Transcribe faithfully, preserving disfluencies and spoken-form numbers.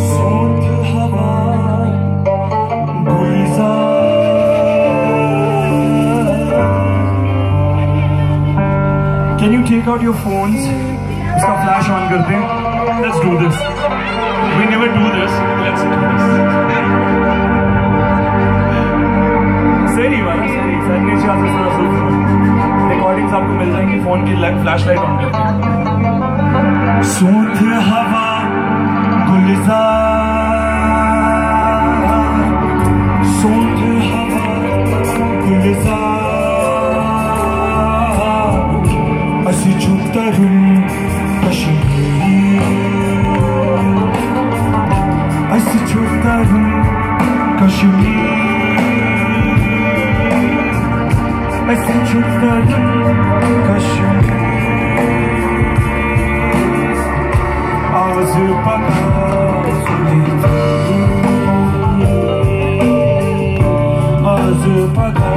سونتھ ہوا گلزار۔ Can you take out your phones? اس کا flash آن کرتے ہیں. Let's do this. We never do this. Let's do this. صحیح بات ہے، صحیح. سر نے شاہ سے سر ریکارڈنگز آپ کو مل جائیں گی فون کی. فلیش لائٹ آن کرتے ہیں. سونتھ ہوا گلزار، سونتھ ہوا گلزار. اسی چھپ ترم کشمیر، اسی چھپ ترم کشمیر، اسی چھپ ترم کشمیر. آز پگاہ آز پگاہ